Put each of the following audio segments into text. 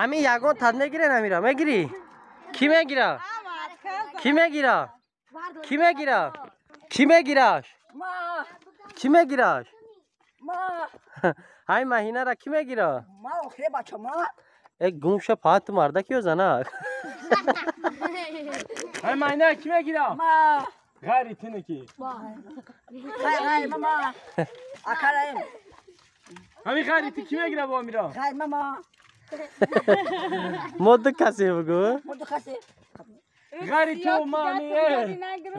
Ҳамин ягон тад мегирен амира мегирӣ? Кӣ мегира? Кӣ мегира? Кӣ мегира? Кӣ мегираш? Кӣ мегираш? Ҳай маҳинара кӣ мегира? Э гумша пат марда киё занак? Ҳай маҳинара кӣ мегира? Ғайри ту неки. Ҳамин ғайри ту кӣ мегира бо амира? Мо ду касе бугӯ? غیری تو مامی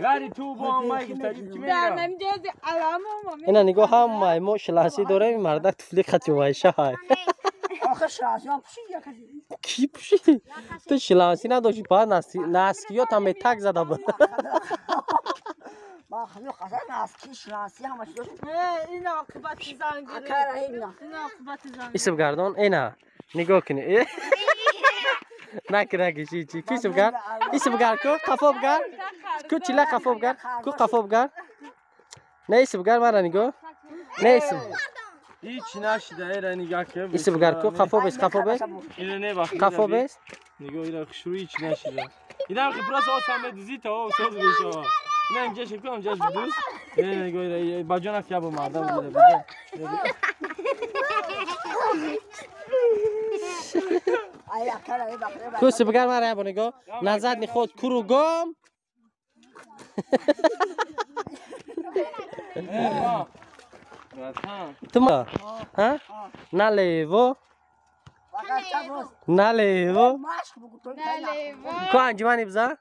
غیری تو با ما گفتگی کی میگیره؟ اینا نگاه هم ما شلانسی داره مردک طفلی خطی وایشه های. آخه شلانسی هم پوشید یا کسی؟ کی پوشید؟ تو شلانسی نداشتی پا ناسکیات هم تک زده بود. ما خیلی قصد ناسکی شلانسی همش داشت. این عاقبت زنگیری. این عاقبت زنگیری. ایسب گردان اینا نگاه کنی. نکن نکن چی چی کی سبگار ای سبگار کو قفا بگار کو چلا قفا بگار کو قفا بگار نه ای سبگار مرا نگاه نه ای سب هیچ نشده ای را نگاه که ای سبگار کو قفا بس قفا بس قفا بس نگاه ایرا شروع هیچ نشده اینم که پراس آسان بدزی تا ساز بشه نه اینجا شکل اینجا دوست نه نگاه ایرا با جان افیا با مردم بوده کو سبگار مرا با نگاه نزد نی خود کرو گم تو ما ها نلیو نلیو کو انجمنی بزن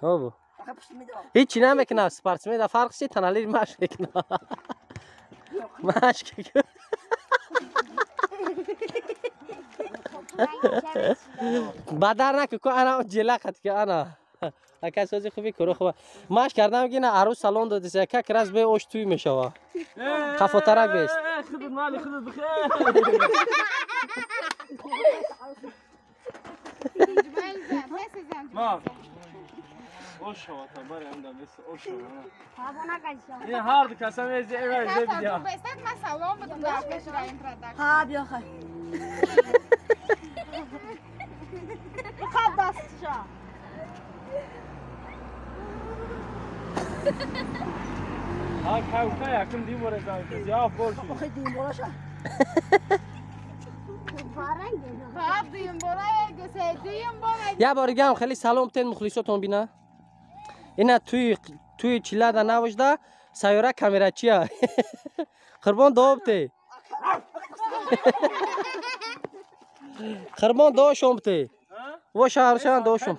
هو هیچی نمیکنه سپارسمه دا فرق سی تنالی ماش میکنه ماش بدر نکن کو انا جلا خط که انا اکا سازی خوبی کرو خوبه ماش کردم که نه عروس سالن داده سه که کراس به اوش توی میشوه خفاترک بیست خودت مالی خودت بخیر ما اوشوا تا برای هم دم بس اوشوا این هر دو کسا میزی ایوه زی بدیا ها بیا خیلی بخواب دستشا ها کاوکا یکم دیم باره زن کسی ها برشی آخه دیم باره شد یه بار دیگه هم خیلی سلام تین مخلصاتون بینه اینا توی چیلا دا نوشده سیاره کامرا چیه قربان دوبته قربان دوشم ته و شهرشان دوشم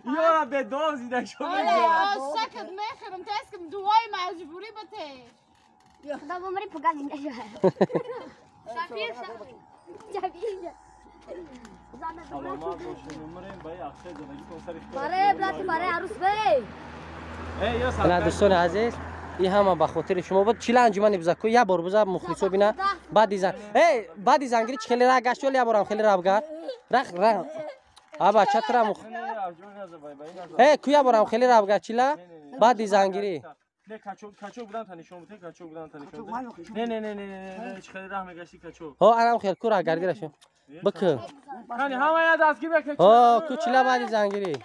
یارا به دوزی دشم سکت میخرم تسکم دوای مجبوری بته خدا بمری پگا زنده شد شبیه شبیه نه دوستان عزیز این همه به خاطر شما بود چیلا انجمن بزا کو یه بار بزا مخلصو بینه بعد زن ای بعد زنگری چ خیلی را گشت یه بارم خیلی را بگار رخ رخ ابا چتر مخ ای کو یه بارم خیلی را بگار چیلا بعد زنگری نه کچو کچو بودن تا نشون بده کچو بودن تا نشون بده نه نه نه نه نه چ خیلی راه میگشتی کچو ها انم خیلی کو را گردی رشم بک یعنی همه یاد از کی بک ها کو چیلا بعد زنگری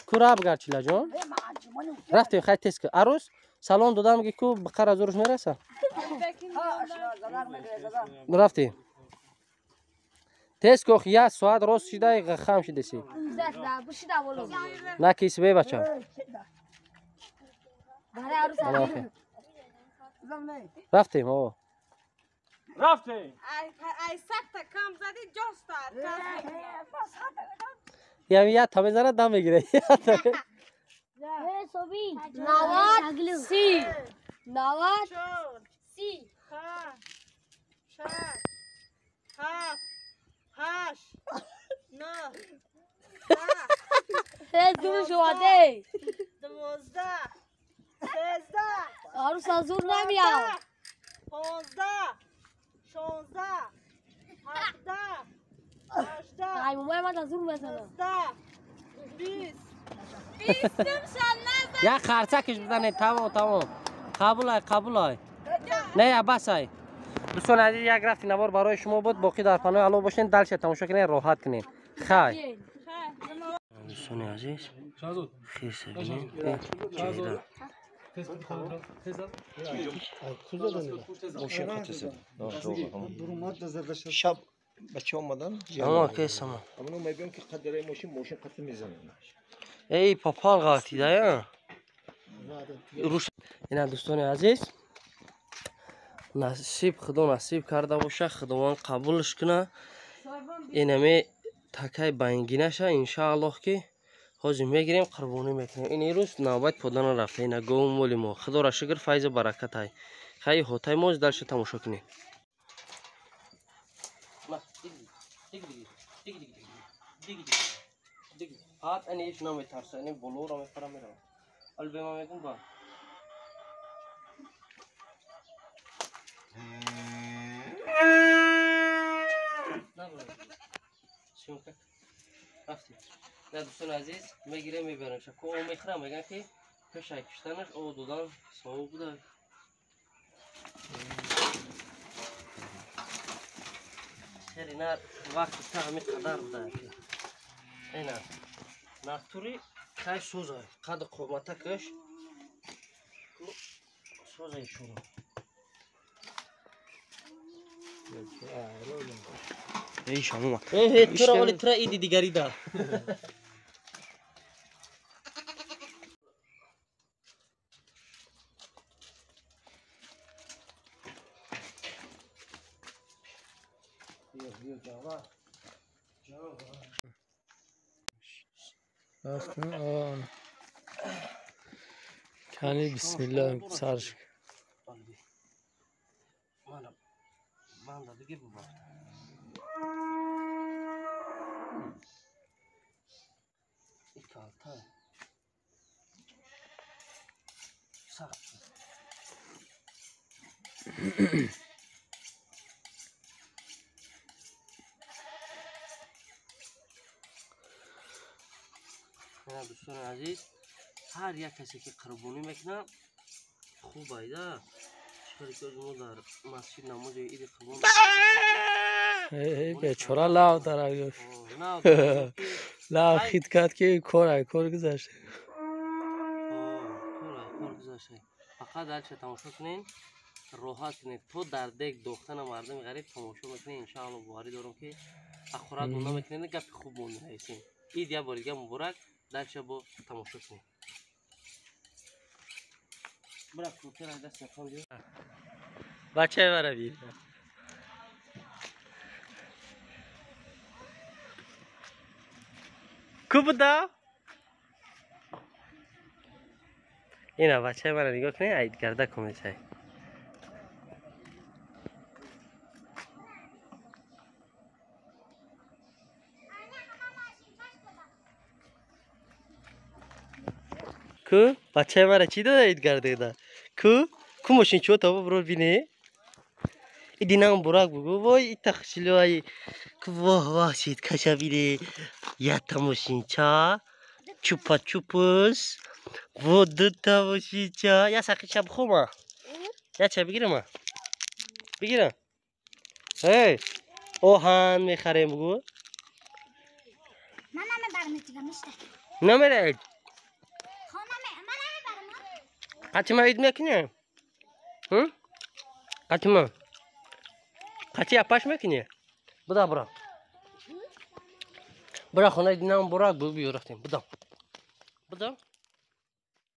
کو را بگار چیلا جون رفتیم خیلی تست که عروس سلام دادم که کو بقرا زورش میرسه رفتیم تست که یه ساعت روز شده خام شده سی نه کیس بی بچه رفتیم آه رفتیم ای سکت کم زدی جاستر یعنی یه تا میزنه دم میگیره 90 30 90 30 5 6 7 8 9 10 زور شده 12 13 عروس زور نمیاد 15 16 17 18 ای مامان من زور میزنه 19 20 یا خرچکش بزنه تمام تمام قبول ای قبول ای نه یا بس ای Дӯстони азиз, як рафти навор барои шумо буд. Боқӣ дар паноҳи Аллоҳ бошед, далша тамошо кунед, роҳат кунед. Хай. Дӯстони азиз, хирса бинед. Чеҳра. Шаб бача омадан. Ама кесама. Аммо мегӯям ки қадаре мошин қатъ мезанад. Эй, попал ғалтида, я. Ина дӯстони азиз, насиб худо насиб карда боша, худованд қабулш куна. Инаме такай бангинаша иншааллоҳ ки ҳозир мегирем, қурбонӣ мекунем. Ин рӯз навбат подана рафта. Ина гову моли мо. Худоро шукр, файзу баракатай. Хай ҳотай моз дарша тамошо кунем. Фақат ани ҳеч наметарса, ани болоро мепара мерава. Али бе ман мегум ба. Рафтем. На дӯстони азиз, мегирем, мебарем. Ко о мехӯрам, мегӯям ки пеш аз киштанаш об додан савоб буда. Хеле на вақти та ҳамин қадар буда. Ина натури хай сӯза, қад қоматакаш сӯзаи шуро. Эй шамума. Э, тура оли тура иди дигари да. Кани бисмилла сарш. Манда бигир бу. Икалта. Сахт. Дӯстони азиз, ҳар як касе ки қурбонӣ мекунад, хуб айда. Чӣ ки мо дар масҷид намози иди қурбон. Эй, бечора лав дараг. Лав хит кард ки кор ай кор гузашт. Кор ай кор гузашт. Фақат ҳарча тамошо кунед, роҳат кунед. То дар дег дохтана мардуми ғариб тамошо мекунед, иншааллоҳ боварӣ дорам ки ахурат монда мекунед, гапи хуб монда ҳастем. Ид як бори дига муборак. Дальше бо тамошо кунед. Бра кутера даст мехом ди. Бачаи мара бир. Ку буда? Ина бачаи мара нигоҳ кунед, айд гарда комесай. Ку бачаи мара чӣ дод гардида? Ку ку мошин чо та бро бине? Идинам бурак бугу вой ита хшилой. Ку воҳ воҳ шид каша бине. Ята мошинча чупа чупус. Во дута мошинча. Я сақича бихома. Я ча бигирама. Бигирам. Эй, оҳан мехарем бугу. Ман намебарам дига мишта. Намеред. Қатима ид мекунӣ? Қатима. Қати апаш мекунӣ? Буда бура. Бура хона динам бурак бу биё рафтем. Буда. Буда.